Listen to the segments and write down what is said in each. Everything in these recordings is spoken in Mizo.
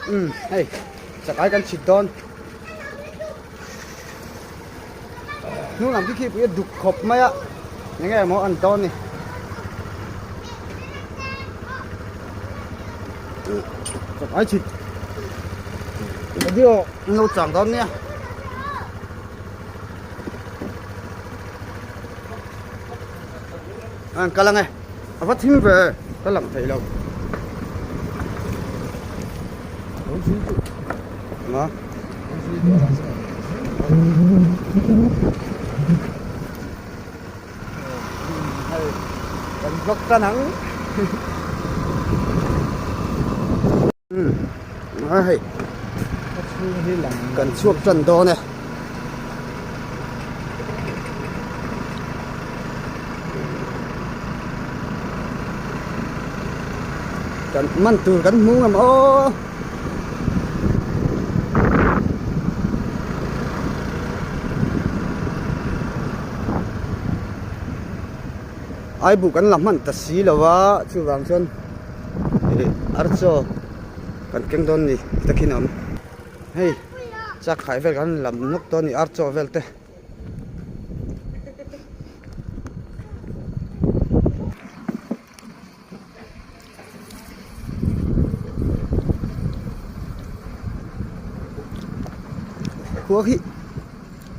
Umm hei chakai kan chhit dawn hnung lam khi khi pui a duk khawp mai a eng nge maw an dawn ni chakai chhit video an lo chang dawn nia. An kal ange a va thim ve ka lang thei lo ma hei kan vlog tan ang a hei kan chhuak tan dawn e. Kan man tur kan hmu ngam aw. Aibuh kan la hman ta si lo a chuvang chuan ih archaw kan keng dawn ni takhin a awm hei chak khai vel kan lam nawk dawn a ni archaw vel te. Khua hi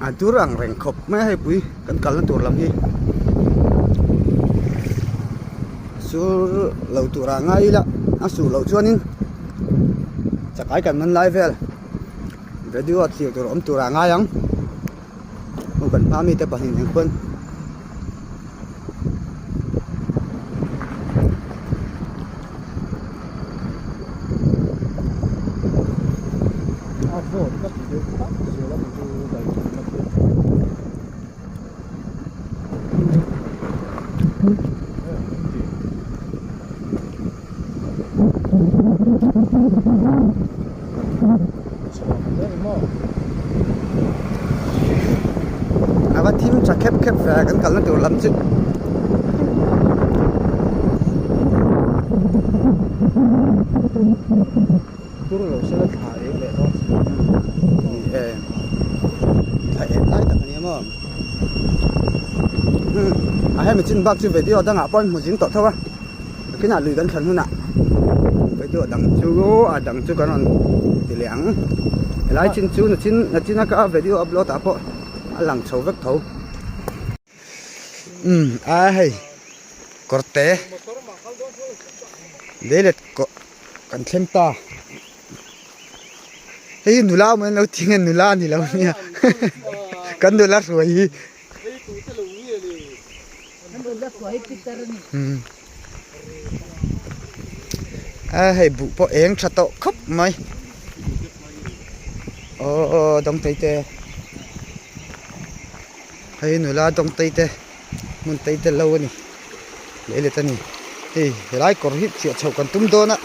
a dur ang reng khawp mai a hei pui kan kalna tur lam hi sur lo tur ah ngai ila a sur loh chuanin chakai kan man lai vel video a thlir tur awm tur ah ngai ang hmu kan hma mite pahnih nen khuan. A vawt ka ti deuh tak zel a ni chu dai thum na khi. A va thim tha khep khep ve a kan kalna tur lam chu. Tur lo sela thla eng leh dawn si. Ni e thla eng lai tak a nia maw. A hemi chin bak chu video dangah pawh an hmu zing tawh tho a. Kinah lui kan thlan hunah video dang chu a dang chu kan rawn ti leh ang helai chin chu nachin nachin a ka video upload ah pawh a lang chho vek tho umm a hei kawr te lei let kawh kan thleng ta hei hi nula awm an lo ti nge nula a ni lo nia kan nula hruai hi. A hei buh pawh eng tha tawh khawp mai aw dawngtei te hei nula dawngtei te hmun tei te lo a ni lei let a ni hei helai kawr hi chhiah chhoh kan tum dawn a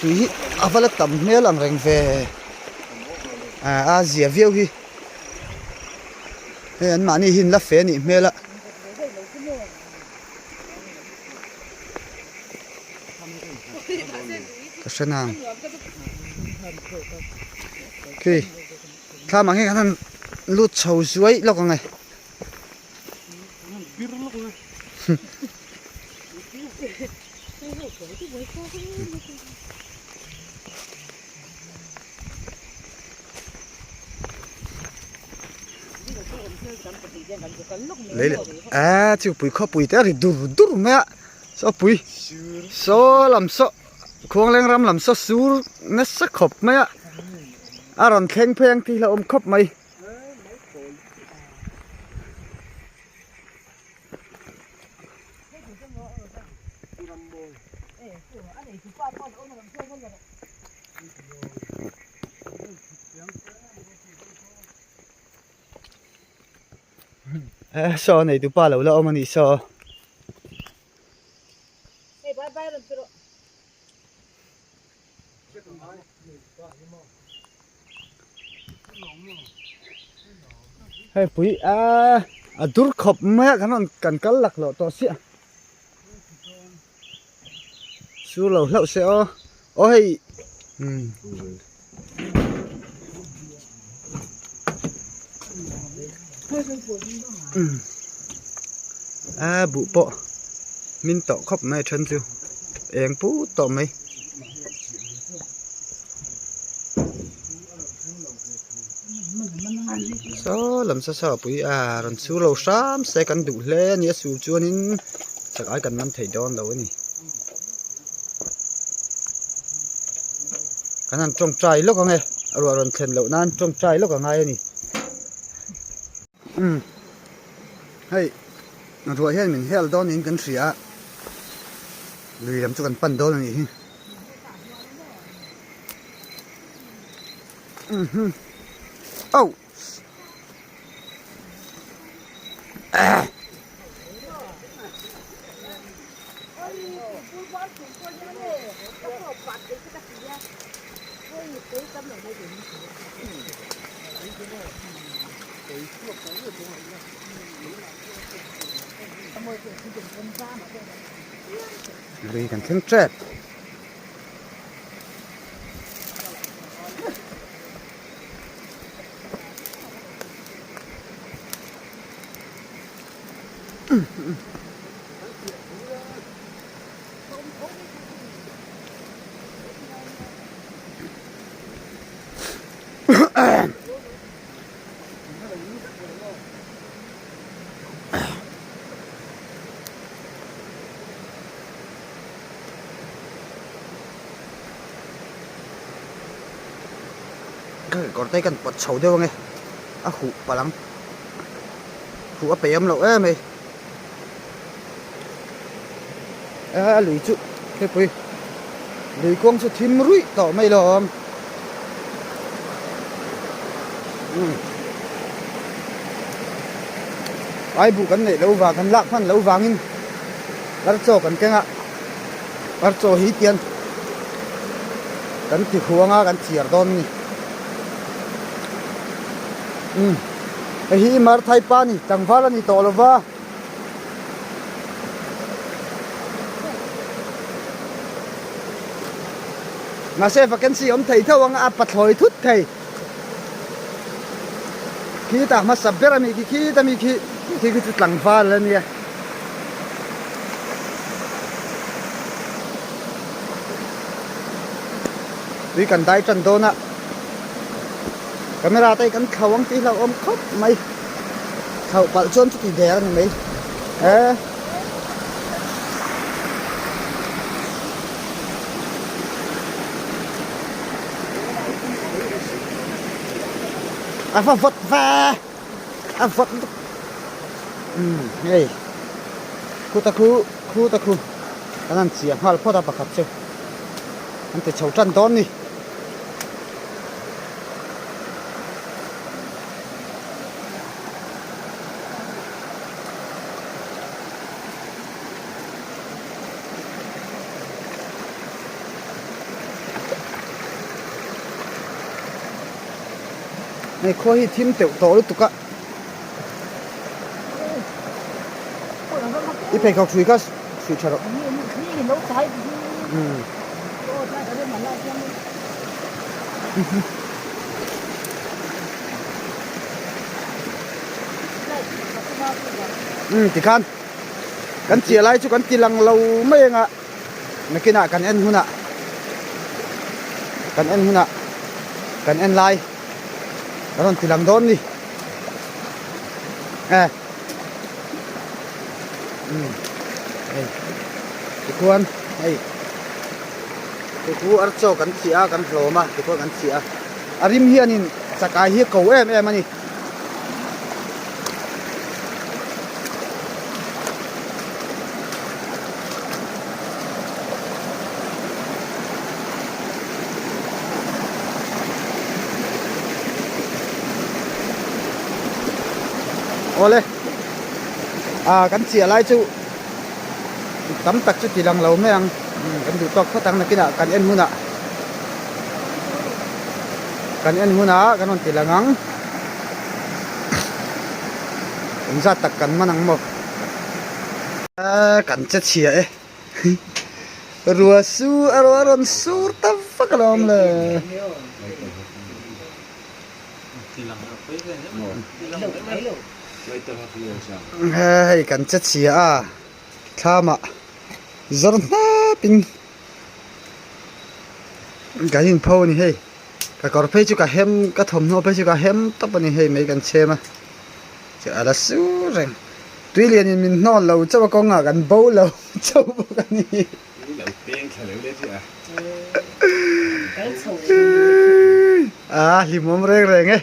tui hi a va la tam hmel ang reng ve a zia viau hi. Hei an mahni hi an la fe anih hmel a. Ka hre nang. Khi thlam ang hi kan han lut chho zuai lawk ang e. Lei leh eee chu pui khawpui te a ri dur dur mai a saw pui saw lam saw khuangleng ram lam saw sur nasa khawp mai a a rawn thleng phei ang tih hlauhawm khawp mai. Saw nei tu pa lo la awm a nih saw. Hei pui a a dur khawp mai a kan rawn kan kal laklawh tawh chiah. Sur lo hlauh se aw aw hei. Umm. Umm a buh pawh min tawh khawp mai a then chu eng put tawh mai. Saw lam sa sa pui a rawn sur lo hram se kan duh hle a ni a sur chuanin chak ai kan man thei dawn lo a ni. Kan han tawngtai lawk ang e a ruah rawn thlen loh nan tawngtai lawk a ngai a ni. Umm hei ruah hian min hel dawn niin kan hria a lui lam chu kan pan dawn a nih hi. Umm oh. Lui kan thleng tep. Ka kekawr te hi kan pawt chho deuh ange a huh palh ang huh a peih awm loh em mai a lui chu khepui lui kuang chu thim ruih tawh mai lo awm umm ai buh kan neih loh vang kan lak hman loh vangin archaw kan keng a archaw hi tian kan ti huang a kan chiar dawn a ni umm hei hi marthai pa a ni tlangval a ni tawh lo va. Mahse vacancy awm thei tho ang a pathlawi thut thei khitah hmasa ber a mi khi khita mi khi khi khi chu tlangval a nia. Tui kan dai tan dawn a camera te hi kan thlo ang tih hlauhawm khawp mai thloh palh chuan chuti der a ni mai e. A va vawt va a vawt lutuk umm hei khuta khu khuta khu kan han chiah nghal phawt a pakhat chu an ti chho tan dawn ni. Hei khua hi thim teuh tawh lutuk a i pheikhawk hrui kha hrui tha rawh umm. Umm tikhan kan chiah lai chu kan ti lang lo mai anga nakinah kan en hunah kan en hunah kan en lai kan rawn ti lang dawn ni e umm hei tikhuan hei tikhu archaw kan chhiah a kan hlawm a tikhuan kan chhiah a a rim hianin chakai hi a ko em em a ni. Awle ah kan chiah lai chu tam tak chu ti lang lo mai ang kan duh tawk phawt ang nakinah kan en hunah kan en hunah kan rawn ti lang ang engzat tak kan man ang maw kan che chhia e ruah su a rawn sur ta vak. tak alawm le. Hei kan che chhia a thlamah zawr hnap in kan inpho a ni hei ka kawr phei chu ka hem ka thawmhnaw phei chu ka hem tawp a ni hei mai kan chhem a a la sur reng tui lian in min hnawl lo chauh a kawngah kan bo lo chauh bawk a ni. A hlimawm reng reng e.